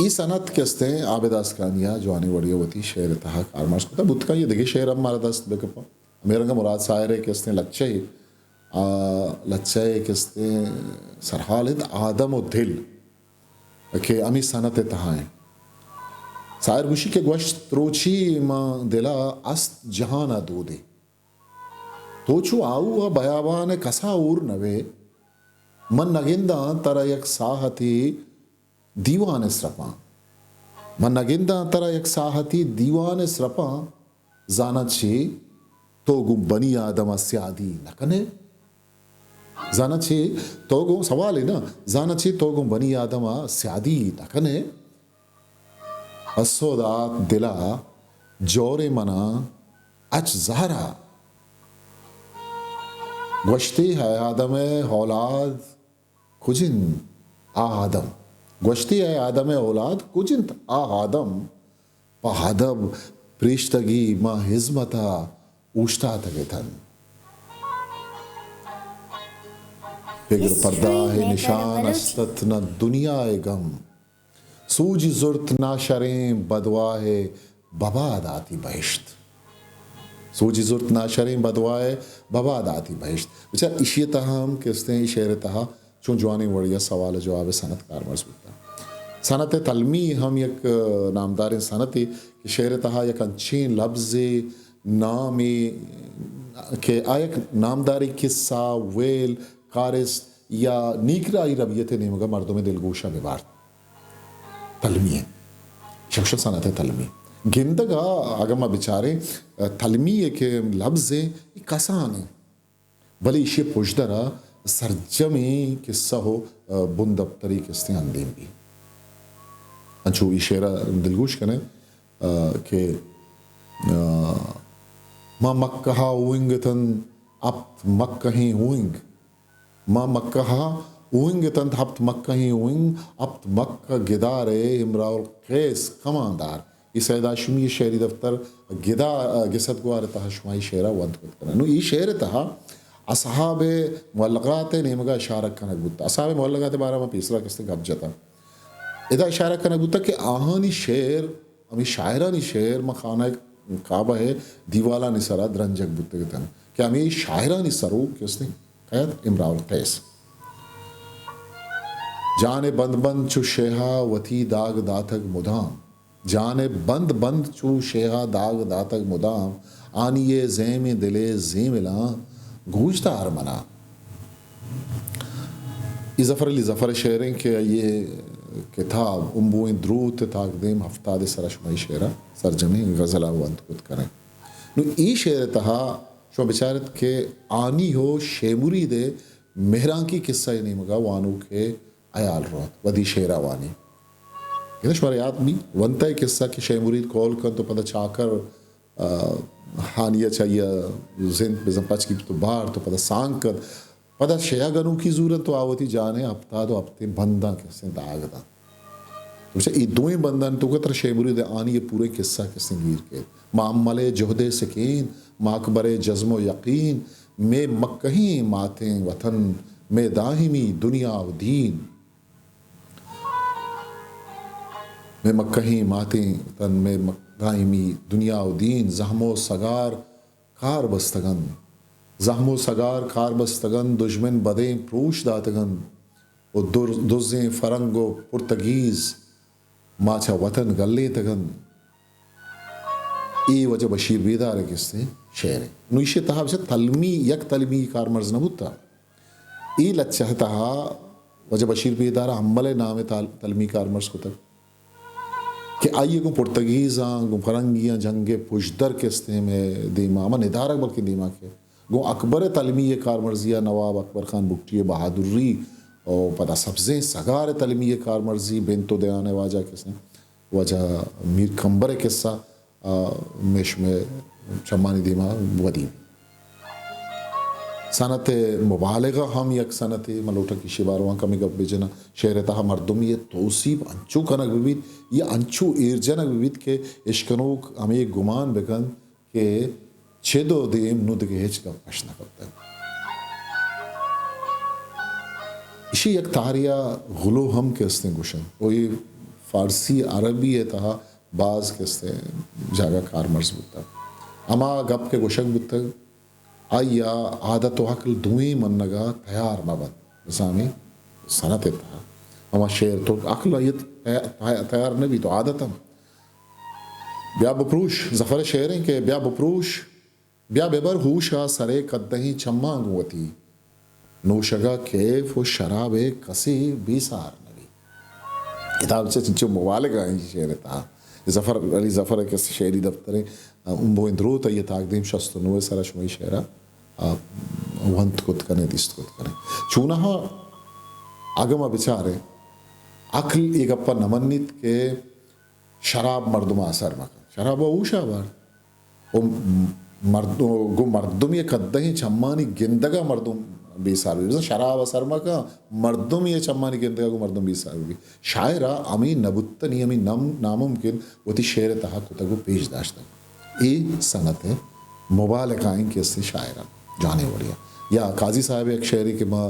اے سنت کہ استیں عابد آسکانی ءَ جوانیں وڑے ءَ وتی شعر ءِ تہا کارمرز کتا۔ بوت کنت اے دگہ شعر ہم مارا دست بہ کپاں۔ ہمے رنگ ءَ مراد ساحر ءِ کہ استیں لچہ ءِ، آ، لچہ ءِ کہ استیں سرحال انت آدم و دل کہ ہمے سنت ءِ تہا انت۔ ساحر گوشی کہ گوشت روچی من دل ءَ است جہان ءَ دودے۔ تو چو آہو ءَ بیابان ءِ کسا ہور نہ بئے۔ من نگنداں ترا یک ساہتے دیوان ءِ سرپاں۔ من نگنداں ترا یک ساہتے دیوان ءِ سرپاں۔ زاناں چے تو گوں بنی آدم ءَ سیادی نہ کنئے؟ زاناں چے تو گوں، سوالے نا، زاناں چے تو گوں بنی آدم ءَ سیادی نہ کنئے؟ پسو دات دل ءَ جورے من ءَ اچ زہر ءَ۔ گوشتی اے آدم ءِ اولاد کج انت آ آدم؟ گوشتی اے آدم ءِ اولاد کج انت آ آدم؟ پہ ادب پریشتگی ماں ہزمت ءَ اوشتاتگ اتنت۔ پگر پرداہ ءِ نشان است ات نہ دنیا ءِ گم۔ سوجی زرت ناشریں بدواہ ءَ ببا داتی بہشت۔ سوجی زرت ناشریں بدواہ ءَ ببا داتی بہشت۔ بچار ایشی ءِ تہا ہم کہ استیں اے شعر ءِ تہا چون جوانیں وڑے ءَ سوال ءُ جواب ءِ صنعت کارمرز بوتگ۔ صنعت تلمی ہم یک، ءَ، نامداریں صنعتے کہ شعر ءِ تہا یک انچیں لبزے، نامے کہ آ یک نامداریں قصہ، ویل، کارست یا نیکراہی ربیت ءِ نیمگ ءَ مردم ءِ دلگوش ءَ بہ بارت۔ تلمی ءَ۔ شمشل صنعت تلمی۔ گندگ ءَ اگاں ما بچاریں، تلمی ءِ کہ لبز ایں، اے کسان ایں، بلے ایشی ءِ پژدر ءَ سرجمیں کسہ ءُ بندپتری کہ استیں اندیم بی۔ انچو اے شعر ءَ دلگوش کنیں، آ، کہ، آ، ما مکہ ءَ اونگ اتنت ہپت مکہیں اونگ، ما مکہ ءَ اونگ اتنت ہپت مکہیں اونگ، ہپت مکہ گدار ءِ امراء القیس کماندار۔ اے سید ہاشمی ءِ شعری دفتر گدا، گسد گوار ءِ تہا شما اے شعر ءَ ونت کت کنئے۔ نوں اے شعر ءِ تہا اصحاب مبلغات ءِ نیمگ ءَ اشارہ کنگ بوت۔ اصحاب مبلغات ءِ بارہ ءَ ما پیسرا کستیں گپ جتا۔ ادا اشارہ کنگ بوت کہ آہانی شعر، ہمے شاعرانی شعر ما خانہ کعبہ ءِ دیوالانی سرا درنجگ بوتگ اتنت کہ ہمے شاعرانی سروک کستیں کئیت امراء القیس۔ جان ءَ بند بند چو شیہا وتی داگ داتگ مدام۔ جان ءَ بند بند چو شیہا داگ داتگ مدام۔ آنی ءِ زیمیں دل ءِ زیملاں گوشدار منا۔ اے ظفر علی ظفر ءِ شعر ایں کہ آئی ءِ کتاب امبوئیں دروت ءِ تاکدیم ہفتاد ءِ سرا شما اے شعر ءَ سرجمیں غزل ءَ ونت کت کنئے۔ نوں اے شعر ءِ تہا شما بچارت کہ آنی ءُ شے مرید ءِ مہرانکی کسہ ءِ نیمگ ءَ وانوک ءِ ہیال روت، وتی شعر ءَ وانی۔ گڑا شمارا یات بی، ونتا اے کسہ کہ شے مرید کول کنت ءُ پدا چاکر، آ، ہانی ءَ چہ آئی ءَ زنت بزاں پچ گیپت ءُ بارت ءُ پدا سانگ کنت۔ پدا شے ءَ گنوکی زورنت ءُ آ وتی جان ءِ ہپتاد ءُ ہپتیں بنداں کسیں داگ دنت۔ گوشت، اے دوئیں بندانی توکا ترا شے مرید ءِ ہانی ءِ پوریں کسہ کسیں گیر کیت۔ ما امل ءِ جہد ءِ سکین، ما اکبر ءِ جزم ءُ یقین، مئے مکہیں ماتیں وطن، مئے دائمی دنیا ءُ دین۔ مئے مکہیں ماتیں وطن، مئے مک-، دائمی دنیا ءُ دین، زہم ءُ سگار کار بستگ انت۔ زہم ءُ سگار کار بستگ انت، دژمن بدیں پروش داتگ انت ءُ در-، دزیں فرنگ ءُ پرتگیز ما چہ وطن گلینتگ انت۔ اے واجہ بشیر بیدار ءِ کسیں شعر ایں۔ نوں ایشی ءِ تہا بچار تلمی، یک تلمی کارمرز نہ بوتگ۔ اے لچہ ءِ تہا واجہ بشیر بیدار ءَ ہمل ءِ نام ءِ تال-، تلمی کارمرز کتگ کہ آئی ءَ گوں پرتگیزاں، گوں فرنگیاں جنگ ءِ پژدر کستیں مئے دیما، ہما ندارگ بلکیں دیما کہ گوں اکبر ءِ تلمی ءِ کارمرزی ءَ نواب اکبر خان بگٹی ءِ بہادری ءُ پدا سبزیں سگار ءِ تلمی ءِ کارمرزی، بنت ءُ دیان ءِ واجہ کسیں واجہ میر کمبر ءِ کسہ، آ، مئے شمئے چمانی دیما ودی بیت۔ صنعت مبالغہ ہم یک صنعتے، من لوٹاں کہ ایشی باروا کمے گپ بجناں۔ شعر ءِ تہا مردمی ءِ توسیپ انچو کنگ بہ بیت یا انچو ایر جنگ بہ بیت کہ اشکنوک ہمے گمان بہ کنت کہ چد ءُ دیم نوں دگہ ہچ گپ اش نہ کپتگ۔ ایشی یک تہرے ءَ غلو ہم کہ استیں گوشنت ءُ اے فارسی عربی ءِ تہا باز کہ استیں جاگہ کارمرز بوتگ۔ ہما گپ کہ گوشگ بوتگ، آئی ءَ عادت ءُ عقل دوئیں منگ ءَ تیار مہ بنت۔ بزاں ہمے صنعت ءِ تہا ہما شعر تو عقل آئی ءَ تیا-، تیا-، تیار نہ بیت ءُ عادت ہم۔ بیا بپروش، ظفر ءِ شعر ایں کہ بیا بپروش، بیا ببر ہوش ءَ سر ءِ کدہیں چماں گوں وتی۔ نوشگ ءَ کیف ءُ شراب ءِ کسے بے سار نہ بیت۔ کتاب چہ چنچو مبالغہ ایں شعر ءِ تہا۔ ظفر، علی ظفر ءِ کسے شعری دفتر ایں، امبوئیں دروت آئی ءِ تاکدیم شست ءُ نو ءِ سرا شمئے شعر ءَ، آ، ونت کت کنیں، دیست کت کنیں۔ چوناہا اگاں ما بچاریں، عقل اے گپ ءَ نہ منیت کہ شراب مردم ءَ اثر مہ کنت۔ شراب ءَ ہوش ءَ بارت۔ ءُ مرد-، گوں مردمی ءِ کدہیں چمانی گندگ ءَ مردم بے سار بیت۔ بزاں شراب اثر مہ کنت، مردمی ءِ چمانی گندگ ءَ گوں مردم بے سار بیت۔ شاعر ءَ ہمے نہ بوتنی، ہمے نام-، ناممکن وتی شعر ءِ تہا کتگ ءُ پیش داشتگ۔ اے صنعت ءِ مبالغہ ایں کہ استیں شاعر ءَ جانے وڑے ءَ۔ یا قاضی صاحب ءِ یک شعرے کہ ما،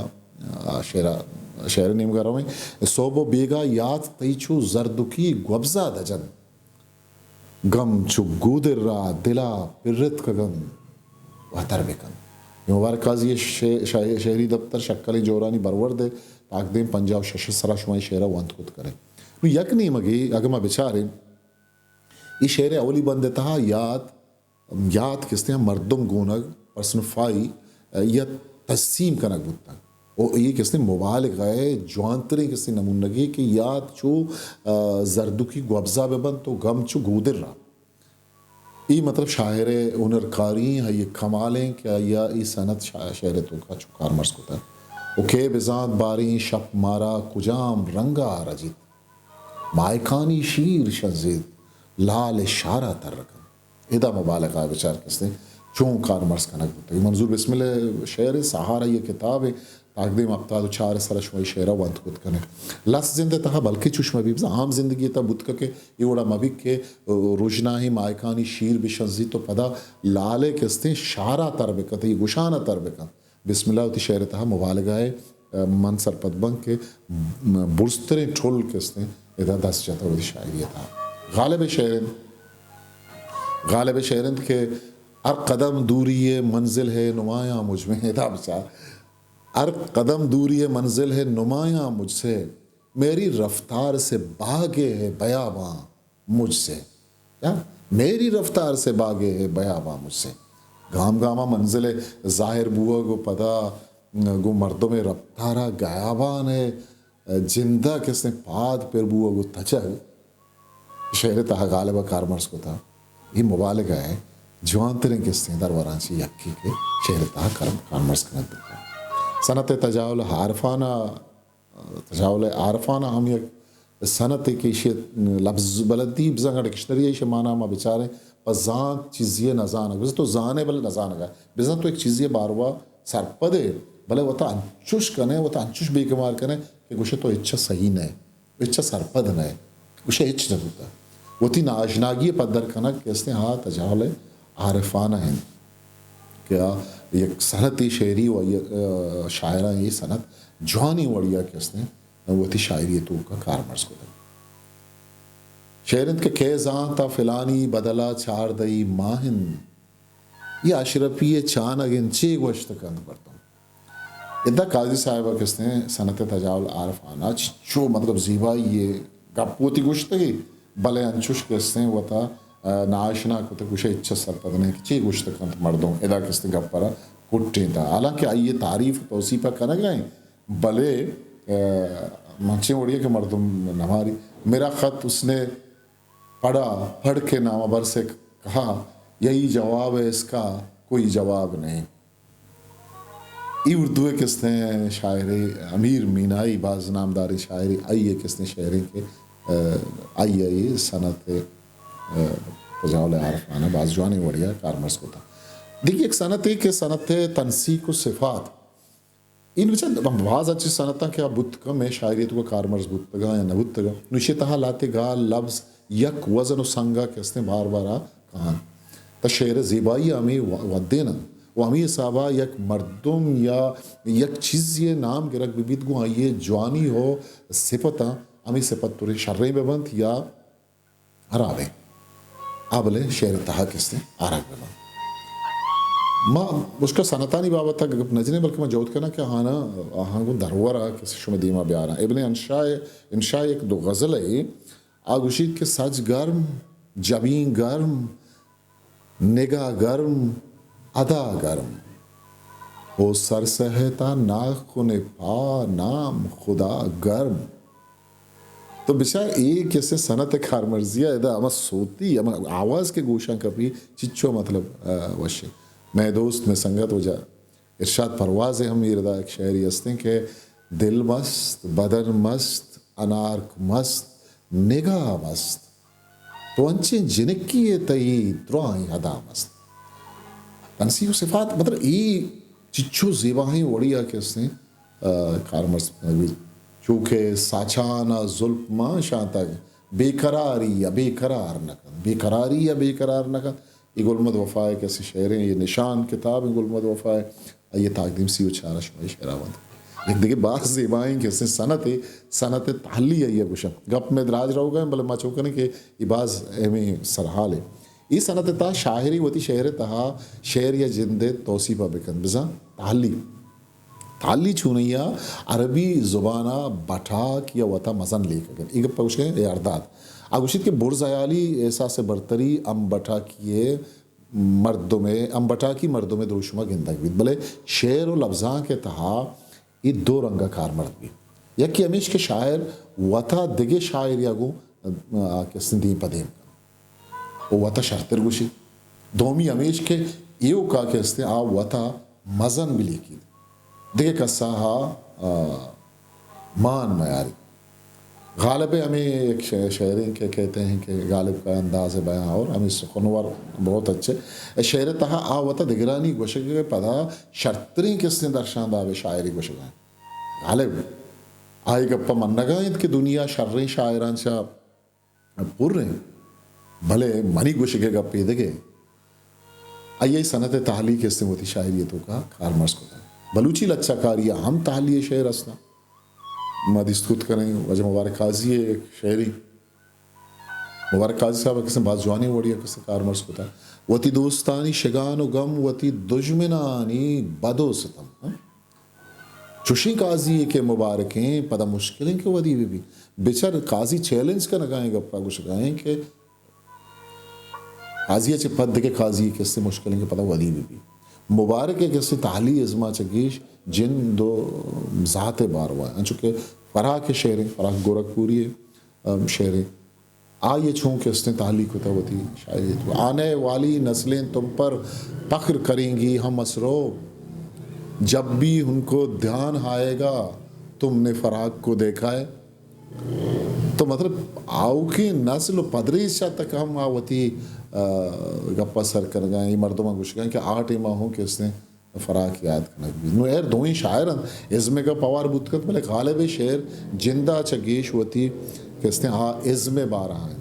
آ، شعر ءَ، شعر ءِ نیمگ ءَ رویں، سہب ءُ بیگاہ یات تئی چو زردکی گوبزا دجن۔ گم چو گودر ءَ دل ءَ پرتکگ انت، واتر بہ کن۔ اے مبارک قاضی ءِ شے-، شاعری-، شعری دپتر شکلیں جورانی برورد ءِ تاکدیم پنجاہ ءُ شش ءِ سرا شما اے شعر ءَ ونت کت کن ئے۔ نوں یک نیمگے اگاں ما بچاریں، اے شعر ءِ اولی بند ءِ تہا یات، یات کستیں مردم گونگ، پرسنیفائی یا تجسیم کنگ بوتگ۔ و اے کستیں مبالغہ ءِ جوانتریں کستیں نمونگے کہ یات چو، آ، زردکی گوبزا بہ بنت و گم چو گودر ءَ۔ اے مطلب شاعر ءِ ہنرکاری ایں، آئی ءِ کمال ایں کہ آئی ءَ اے صنعت شا-، شعر ءِ توکا چو کارمرز کتگ۔ و کئے بزانت باریں شپ مارا کجام رنگ ءَ رجیت، ماہکانی شیر شنزیت، لال ءِ شار ءَ تر کنت۔ ادا مبالغہ ءَ بچار کستیں چون کارمرز کنگ بوتگ۔ منظور بسمل ءِ شعر ایں، سہار آئی ءِ کتاب ایں، تاکدیم ہپتاد و چار ءِ سرا شما اے شعر ءَ ونت کت کن ئے۔ لس زند ءِ تہا بلکیں چوش مہ بی، بزاں عام زندگی ءِ تہا بوت کنت کہ اے وڑا مہ بی کہ رژناہیں ماہکانی شیر بشنزیت و پدا لال ءِ کستیں شار ءَ تر بکنت، اے گشان ءَ تر بکنت۔ بسم اللہ وتی شعر ءِ تہا مبالغہ ءَ، من سرپد باں کہ برزتریں ٹل کستیں ادا دست جتگ وتی شاعری ءِ تہا۔ غالب ءِ شعر اِنت، غالب ءِ شعر اِنت کہ ہر قدم دوری ہے منزل ہے نمایاں مجھ میں، ادا بچار، ہر قدم دوری ہے منزل ہے نمایاں مجھ سے، میری رفتار سے باگے ہے بیاباں مجھ سے۔ کیا؟ میری رفتار سے باگے ہے بیاباں مجھ سے۔ گام گاما منزل ءِ ظاہر بوگ و پدا گوں مردم ءِ رفتار ءَ گیابان ءِ جند ءَ کستیں پاد پر بوگ و تچگ شعر ءِ تہا غالب ءَ کارمرز کتگ۔ اے مبالغہ ءِ جوانتریں کستیں دروران چہ یکے کہ شعر ءِ تہا کار-، کارمرز کنگ بوتگ۔ صنعت تجاول عارفانہ، تجاول عارفانہ ہم یک صنعتے کہ ایشی ءِ لبز بلدی بزاں ڈکشنری ءَ ایشی ءِ مانا ما بچاریں، پہ زانت چیزی ءِ نزانگ، بزاں تو زان ئے بلے نزانگ ءَ، بزاں تو یک چیزی ءِ باروا سرپد ئے بلے وتا انچوش کن ئے، وتا انچوش بے گمار کن ئے کہ گوش ئے تو ہچ ءَ صحیح نہ ئے۔ ہچ ءَ سرپد نہ ئے، گوش ئے ہچ نہ بوتگ۔ وتی ناشناگی ءَ پدر کنگ کہ استیں آ تجاول عارفانہ اِنت کہ آ یک صنعتے شعری و آئی ءِ، آ، شاعراں اے صنعت جوانیں وڑے ءَ کہ استیں وتی شاعری ءِ توکا کارمرز کتگ۔ شعر اِنت کہ کئے زانت ءَ فلانی بدل ءَ چاردہی ماہ اِنت، یا اشرفی ءِ چانگ اِنت، چے گوشت کنت مردم۔ ادا قاضی صاحب ءَ کہ استیں صنعت تجاول عارفانہ چچو مطلب زیبائی ءِ گپ وتی گوشتگی، بلے انچوش کہ استیں وتا، آ، ناشنا کتگ، گوش ئے ہچ ءَ سرپد نہ اِنت کہ چے گوشت کنت مردم، ادا کہ استیں گپ ءَ را کٹینتگ۔ حالانکہ آئی ءِ تعریف ءُ توصیف ءَ کنگ ءَ ایں، بلے، آ، منچیں وڑے ءَ کہ مردم نہ ماری۔ میرا خط اس نے پڑھا، پڑھ کے نامہ بر سے کہا، یہی جواب ہے اس کا، کوئی جواب نہیں۔ اے اردو ءِ کہ استیں شاعرے، امیر مینائی باز نامداریں شاعرے، آئی ءِ کہ استیں شعرے کہ، آ، آئی ءَ اے صنعت، آ، تجاول عارفانہ باز جوانیں وڑے ءَ کارمرز کتگ۔ دگہ یک صنعتے کہ صنعت تنسیق و صفات، اے بچار باز انچیں صنعتاں کہ آ بوت کنت، مئے شاعری ءِ توکا کارمرز بوتگ اَں یا نہ بوتگ اَں۔ نوں ایشی ءِ تہا لہتے گال، لبز، یک وزن و سنگ ءَ کہ استیں بار بار آ کاینت۔ تہ شعر ءِ زیبائی ءَ ہمے و-، ودین اَنت و ہمے حساب ءَ یک مردم یا یک چیزے ءِ نام گرگ بہ بیت، گوں آئی ءِ جوانی ءُ صفتاں ہمے صفت تریں شریں بہ بنت یا ہرابیں، آ بلے شعر ءِ تہا کہ استیں آرگ بہ بنت۔ ما بشکہ صنعتانی بابت ءَ گپ نہ جنیں، بلکہ ما جہد کناں کہ آہاں، آہاں گوں درور ءَ کہ شمئے دیما بیاراں۔ ابن انشا ءِ، انشا ءِ یک دو غزلے، آ گوشیت کہ سج گرم، جبین گرم، نگاہ گرم، ادا گرم، او سر سہتا ناخن پا نام خدا گرم۔ تو بچار اے کہ استیں صنعت ءِ کارمرزی ءَ ادا ہما صوتی، ہما آواز کہ گوشاں کپی، چچو مطلب، آ، وشیں۔ مئے دوست، مئے سنگت واجہ ارشاد پرواز ءِ ہم اے ردا یک شعرے استیں کہ دل مست، بدن مست، انارک مست، نگاہ مست۔ تو انچیں جنکے ئے تئی دراہیں ادا مست۔ تنسیق و صفات، مطلب، اے چچو زیباہیں وڑے ءَ کہ استیں، آ، کارمرز کنگ بیت۔ چو کہ ساچان ءَ زلف مان شانتگ، بے قراری ءَ بے قرار نہ کنت، بے قراری ءَ بے قرار نہ کنت۔ اے گل محمد وفا ءِ کہ استیں شعرے، اے نشان کتاب ایں گل محمد وفا ءِ، آئی ءِ تاکدیم سی و چار ءَ شما اے شعر ءَ ونت۔ یک دگہ باز زیبائیں کہ استیں صنعتے، صنعت تحلی آئی ءَ گوشاں۔ گپ مئے دراج روگ ءَ ایں، بلے ما چو کنیں کہ اے باز اہمیں سرحالے۔ اے صنعت ءِ تہا شاعرے وتی شعر ءِ تہا شعر یا جند ءِ توصیف ءَ بہ کنت، بزاں تحلی۔ تحلی چونائی ءَ عربی زبان ءَ بٹاک یا وتا مزن لیکگ اِنت۔ اے گپ ءَ گوشگ ءَ ایں اے ارداد۔ آ گوشیت کہ برز حیالی، احساس برتری، ہم بٹاکی ءِ مردم ءِ، ہم بٹاکی مردم ءِ دروشم ءَ گندگ بیت، بلے شعر و لبزانک ءِ تہا اے دو رنگ ءَ کارمرز بیت۔ یکے ہمیش کہ شاعر وتا دگہ شاعرے ءَ گوں، آ، کہ استیں دیم پہ دیم کنت و وتا شرتر گوشیت۔ دومی ہمیش کہ ایوکا کہ استیں آ وتا مزن بلیکیت، دگہ کسا آ، آ، مان میاری۔ غالب ءِ ہمے یک شع-، شعریں کہ کہتے ہیں کہ غالب کا انداز بیاں اور ہمے سخنور بہت اچھے۔ اے شعر ءِ تہا آ وتا دگرانی گوشگ ءِ پدا شرتریں کہ استیں درشان داب ءِ شاعری گوشگ ءَ۔ غالب آئی گپ ءَ منگا انت کہ دنیا شریں شاعراں چہ پر انت، بلے منی گوشگ ءِ گپ ایدگہ۔ آئی ءَ صنعت تحلیل کہ استیں وتی شاعری ءِ توکا کارمرز کتگ۔ بلوچی لچہ کاری ءَ ہم تحلیل ءِ شعر استاں۔ ما دیست کت کنیں واجہ مبارک قاضی ءِ یک شعری، مبارک قاضی صاحب ءَ کسیں باز جوانیں وڑی ءَ کسیں کارمرز کتا۔ وتی دوستانی شگان و گم، وتی دژمنانی بد و ستم۔ ہاں؟ چوشیں قاضی یے کہ مبارکیں، پدا مشکلیں کہ ودی بہ بی۔ بچار قاضی چیلنج کنگائیں، گپا گوشگائیں کہ قاضی ءَ چہ پد دگہ قاضی کسے مشکلیں کہ پدا ودی بہ بی۔ مبارک ءِ کسے تحلیل ازما چہ گیش جند و ذات ءِ باروا، انچو کہ فراق ءِ شعریں، فراق گورکپوری ءِ، ام، شعریں۔ آئی ءَ چون کہ استیں تحلیل کتا وتی شاعری تو۔ آنے والی نسلیں تم پر فخر کریں گی ہم اسرو، جب بھی ان کو دھیان آئے گا تم نے فراق کو دیکھا ہے۔ تو مطلب آؤکیں نسل و پدریچ ءَ تک ہم آ وتی، آ، گپا سر کنگا ایں، مردماں گوشگا ایں کہ آ ٹیما ہوں کہ استیں فراق یاد کنگ بیت۔ نوں ایر دوئیں شاعر انت، ازم ءِ گپ ہوار بوت کنت، بلے غالب ءِ شعر جندا چہ گیش وتی کہ استیں آ ازم ءِ بارا انت۔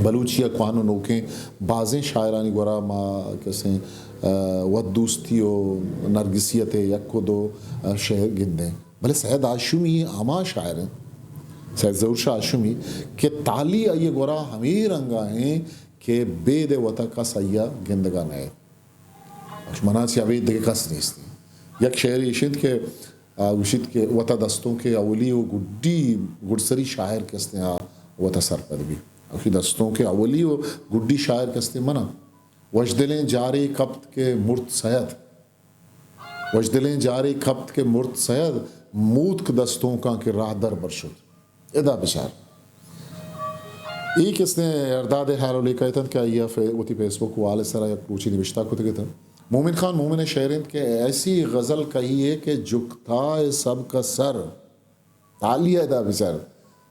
بلوچی ءِ کوان و نوکیں بازیں شاعرانی گورا ما کہ استیں، آ، وت دوستی و نرگسیت ءِ یک و دو، آ، شعر گندیں۔ بلے سید ہاشمی ہما شاعر انت، سید ظہور شاہ ہاشمی، کہ تحلیل آئی ءِ گورا ہمے رنگا انت کہ بید ءِ وتا کس آئی ءَ گندگا نئیت۔ منا چہ ابید دگہ کس نیست۔ یک شعرے ایش انت کہ آ گوشیت کہ وتا دستوں کے اولی و گڈی گڈسری شاعر کہ استیں آ وتا سرپد بی۔ آ گوشی دستوں کے اولی و گڈی شاعر کہ استیں منا۔ وشدلیں جارے کپت کہ مرت سید۔ وشدلیں جارے کپت کہ مرت سید، موتک دستونکاں کہ راہ در بر شت۔ ادا بچار۔ اے کسے ارداد ہالولیکا اتنت کہ آئی ءَ فے-، وتی فیس بک وال ءِ سرا یک روچے نبشتہ کتگ ات۔ مومن خان مومن ءِ شعر انت کہ ایسی غزل کہی ہے کہ جھکتا ہے سب کا سر۔ تالی ءَ ادا بچار،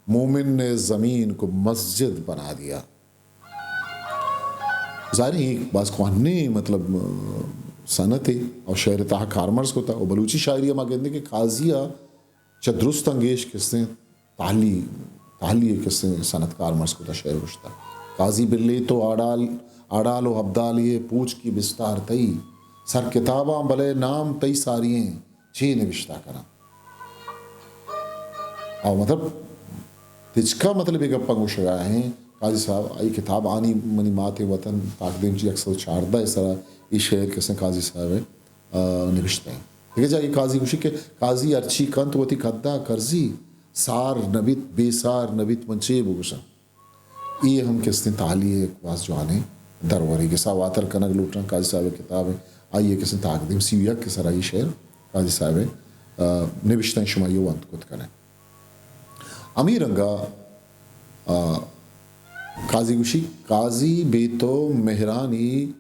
مومن نے زمین کو مسجد بنا دیا۔ ظاہر ہے، اے باز کوہنیں، مطلب، صنعتے اور شعر ءِ تہا کارمرز کتا اور بلوچی شاعری ءَ ما گندیں کہ قاضی ءَ چہ درستاں گیش کسیں تالی، تالی ءِ کسیں صنعت کارمرز کتا، شعر گوشتا۔ قاضی بلے تو آڑال، آڑال و ابدالی پوچ کی بستار تئی، سر کتاباں بلے نام تئی ساری ایں۔ چے نبشتہ کناں؟ او مطلب، تچکا مطلب اے گپاں گوشگا ایں، قاضی صاحب، اے کتاب آنی منی مات وطن پاکدیم چی یک سد و چاردہ ءِ سرا اے شعر کسیں قاضی صاحب ءَ، آ، نبشتہ ایں۔ دگہ جاگے قاضی گوشی کہ قاضی ہرچی کنت وتی قدا کرزی، سار نبیت، بے سار نبیت، من چے بگوشاں؟ اے ہم کستیں تالی ءِ یک باز جوانیں درورے۔ گسا واتر کنگ لوٹاں، قاضی صاحب ءِ کتاب ءَ، آئی ءِ کستیں تاکدیم سی و یک ءِ سرا اے شعر قاضی صاحب ءِ، آ، نبشتہ ایں، شما اے وانت کت کن ئے۔ ہمے رنگا، آ، قاضی گوشی، قاضی بے تو مہرانی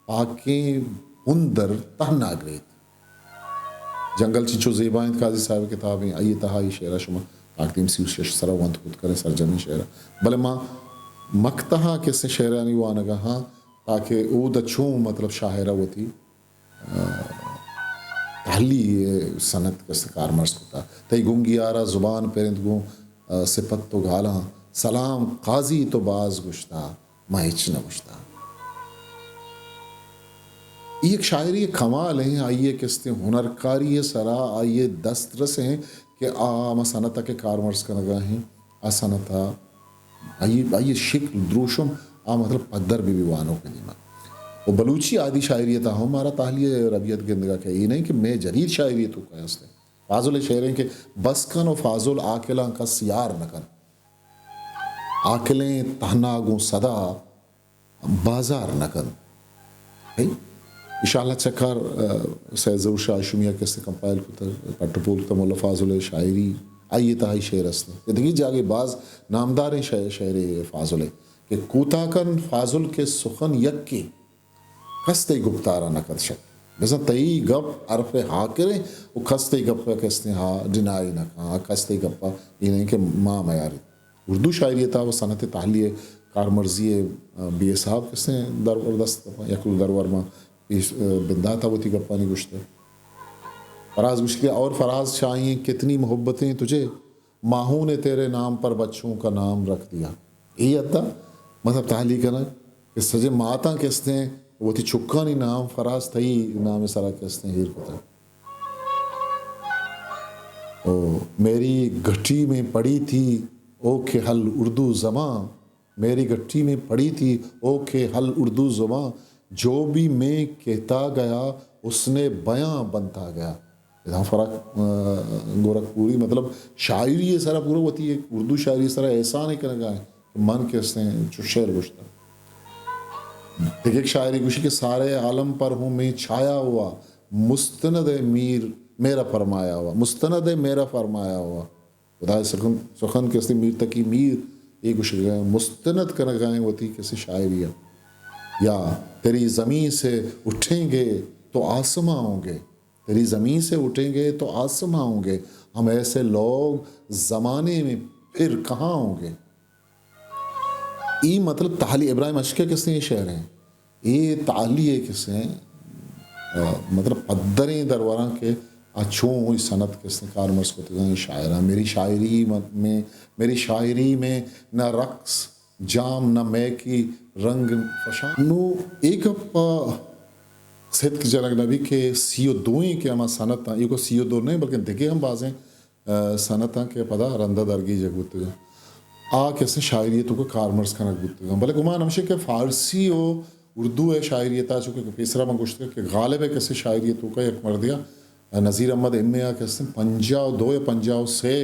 پاکیں ہندر تہنا گریت۔ جنگل چنچو زیبا انت، قاضی صاحب ءِ کتاب ایں، آئی ءِ تہا اے شعر ءَ شما تاکدیم سی و شش ءِ سرا وانت کت کن ئے، سرجمیں شعر ءَ۔ بلے ما مک تہا کسیں شعرانی وانگا ہاں، تاکہ اود ءَ چون مطلب شاعر ءَ وتی، آ، تہلی ءِ صنعت کسیں کارمرز کتا۔ تئی گنگی آرا زبان پرند گوں، آ، سپت و گالاں، سلام قاضی تو باز گشتا۔ ما ہچ نہ گوشتا۔ اے یک شاعری ءِ کمال ایں، آئی ءِ کستیں ہنرکاری ءِ سرا آئی ءِ دسترس ایں کہ آ ہما صنعت ءَ کہ کارمرز کنگا ایں، آ صنعت ءَ آئی، آئی ءِ شکل دروشم آ مطلب پدر بہ بی وانوک ءِ دیما۔ و بلوچی عادی شاعری ءِ تہا ہم مارا تہلی ءِ ربیت گندگا کہ اے نہ ایں کہ مئے جدید شاعری ءِ توکا است ایں۔ فاضل ءِ شعر ایں کہ بس کن و فاضل عاقلاں کس یار نہ کن۔ عاقلیں تہنا گوں صدا بازار نہ کنت۔ بھئی، ایشاں لچہ کار، آ، سید ظہور شاہ ہاشمی ءَ کسے کمپائل کتگ، پٹ و پول کتگ، مولا فاضل ءِ شاعری، آئی ءِ تہا اے شعر است۔ اے دگہ جاگہے باز نامداریں شاعر، شعرے فاضل ءِ کہ کوتاہ کن فاضل کہ سخن یکے، کس تئی گپتارا نہ کت شک۔ بزاں تئی گپ حرف حاکریں و کس تئی گپ ء کستیں ہا ڈینائی نہ کن، کس تئی گپ ء اے نہیں کہ ما میاری۔ اردو شاعری ء تہا و صنعت تحلیل ء کارمرزی ء بے حساب کسیں درور دست کپاں۔ یک درور ما پیش، ء، بندات ء وتی گپانی گوشتہ۔ فراز گوشت کہ اور فراز شاہیں کتنی محبتیں تجھے، ماہوں نے تیرے نام پر بچوں کا نام رکھ دیا۔ اے حد ء مطلب تحلیل کنگ کہ سجے ماتاں کستیں وتی چکانی نام فراز تئی نام سرا کستیں ہیر کتگ۔ او میری گھٹی میں پڑی تھی او کہ حل اردو زبان، میری گھٹی میں پڑی تھی او کہ حل اردو زبان، جو بھی میں کہتا گیا اس نے بیاں بنتا گیا۔ ادا فرق، ء، گورکھ پوری مطلب شاعری ء سرا پورا وتی ایک اردو شاعری ء سرا احسان ء کنگا ہے کہ من کستیں چو شعر گوشتا۔ دگہ ایک شاعری گوشی کہ سارے عالم پر ہوں میں چھایا ہوا، مستند ہے میر میرا فرمایا ہوا، مستند ہے میرا فرمایا ہوا۔ خدا سخن، سخن کستیں میر تقی میر اے گوشگا مستند کنگا ہیں وتی کسی شاعری ء۔ یا تیری زمین سے اٹھیں گے تو آسماں ہوں گے، تیری زمین سے اٹھیں گے تو آسماں ہوں گے، ہم ایسے لوگ زمانے میں پھر کہاں ہوں گے۔ ای مطلب تحلیل ابراہیم اشکے کسیں شعر ہیں۔ اے تحلیل ہے کسیں، آ، مطلب پدریں دروران کے آ چون ہوئی صنعت کسیں کارمرز کتگاں شاعراں۔ میری شاعری م-، میں، میری شاعری میں نہ رقص جام نہ مے کی رنگ فشان۔ نو اے گپ ء صدق جنگ نہ بی کہ سی و دوئیں کہ ہما صنعت آں، ایوکا سی و دو نہیں بلکن دگہ ہم بازیں، ء، صنعت آں کہ پدا رندا درگیجگ بوتگ آں۔ آ کسے شاعری ء توکا کارمرز کنگ بوتگ آں۔ بلے گمان ہمشی کہ فارسی و اردو ء شاعری ء تہا چونکہ پیسرا من گوشتگ کہ غالب ء کسے شاعری ء توکا یک مردے ء نذیر احمد ایم اے آ کہ استیں پنجاہ و دو یا پنجاہ و سے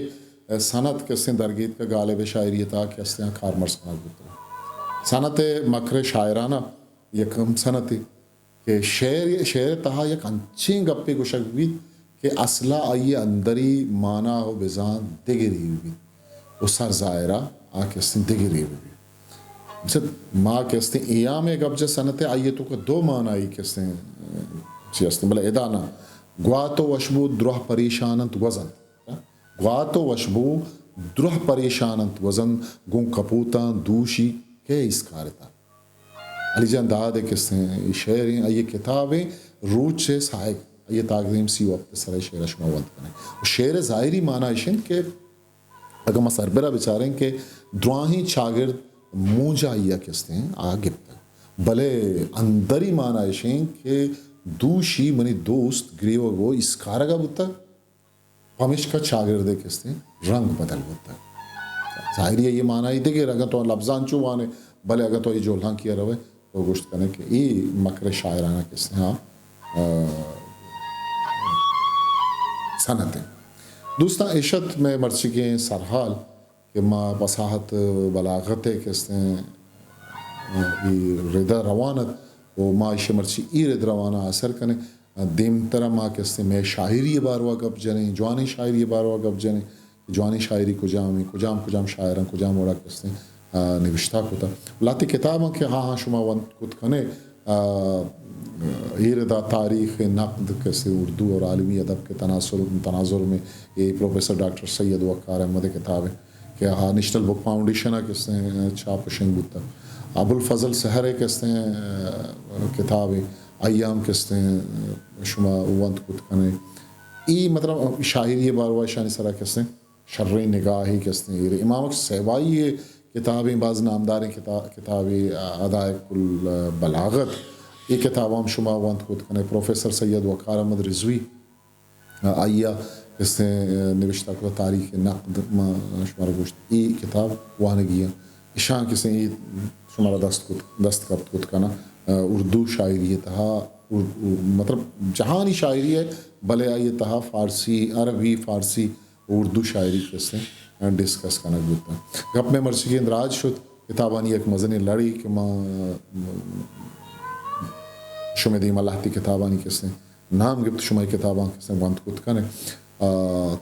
صنعت کہ استیں درگیتکا غالب شاعری ء تہا کہ استیں آ کارمرز کنگ بوتگ۔ صنعت مکر شاعرانہ یک ہم صنعتے کہ شعر، شعر تہا یک انچیں گپے گوشگ بیت کہ اصلا آئی اندری مانا و بزان دگرے بیت و سر ظاہرا آ کہ استیں دگرے بیت۔ مثل ما کہ استیں ایام گپ جا صنعت آئی توکا دو مانائی کہ استیں چی استیں، بلے ادا نہ۔ گوات و وشبو دراہ پریشان انت گوزنت۔ گوات و وشبو دراہ پریشان انت گوزنت، گوں کپوتاں دوشی کئے اسکارتا۔ علی جان داد ء کسیں شعریں، آئی کتابیں روچ ء ساہگ، آئی تاکدیم سی و ہپت سرا شعر شما ونت کنیں۔ و شعر ظاہری مانا اش انت کہ اگاں ما سربرا بچاریں کہ دراہیں چاگرد مونجا آئی ء کستیں آ گپتگ، بلے اندری مانا اش انت کہ دوشی منی دوست گریوگ و اسکارگا بوتگ، پمیشکا چاگرد ء کستیں رنگ بدل بوتگ۔ ظاہری ء یہ معنی دگہ، اگاں تو لبزاں چو وانے، بلے اگاں تو یہ جولانکی ء روے، تو گوشت کنے کہ اے مکر شاعرانہ کسے ہاں، آ، صنعت ہے۔ دوستاں، اشت میں مرچیگیں سرحال کہ ما فصاحت بلاغت ء کسے، آ، اے ردا روان ات و ما ایشی مرچی اے رد روان ء اثر کنیں۔ آ، دیمترا ما کسے میں شاعری باروا گپ جنیں، جوانیں شاعری باروا گپ جنیں۔ جوانیں شاعری کجام ہیں، کجام، کجام شاعراں، کجام وڑا کسے، آ، نوشتہ کتا۔ لہتے کتاباں کہ ہاں، ہاں، شما ونت کت کنے، آ، اے ردا تاریخ نقد کسے اردو اور عالمی ادب کے تناظر، تناظر میں، اے پروفیسر ڈاکٹر سید وقار احمد کتاب ہے کہ ہاں نیشنل بک فاؤنڈیشن کسے، آ، چھاپ و شنگ بوتا۔ ابوالفضل سحر کسے، آ، کتاب ہے، آئی ہم کسے، آ، شما ونت کت کنے۔ اے مطلب شاعری باروا اشانی سرا کسے شریں نگاہے کہ استیں۔ ایر امام بخش سیوائی ء کتابیں، باز نامداریں کتا-، کتابے، آ، حدائق البلاغت، اے کتاب ہم شما ونت کت کنے۔ پروفیسر سید وقار احمد رضوی، آ، آئی ء کہ استیں، آ، نوشتہ کتا تاریخ نقد، ما شمارا گوشت، اے کتاب وانگی ہیں۔ اشاں کہ استیں اے شمارا دست کت، دست کپت کت کنا، آ، اردو شاعری ء تہا، ار-، مطلب جہانی شاعری ہے، بلے آئی ء تہا فارسی، عربی، فارسی، اردو شاعری کہ استیں ڈسکس کنگ بوتاں۔ گپ میں مرچیگیں دراج شت، کتابانی یک مزنیں لڑے کہ ما شمے دیما لہتی کتابانی کہ استیں نام گپت، شما اے کتاباں کہ استیں ونت کت کنے۔ آ،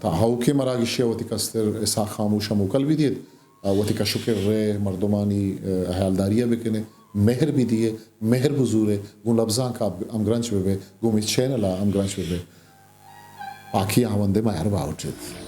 تا ہاؤکیں مراگشے وتی کستر اسحاق خاموش ء موکل بہ دیت، آ، وتی کش و کرے مردمانی، آ، ہیالداری ء بکنے۔ مہر بدیئے، مہر بزورئے، گوں لبزانک ءَ ہمگرنچ ببئے، گوں مئے چینل ءَ ہمگرنچ ببئے۔ پاکی ہاوند ءِ مہر باہوٹ ایت۔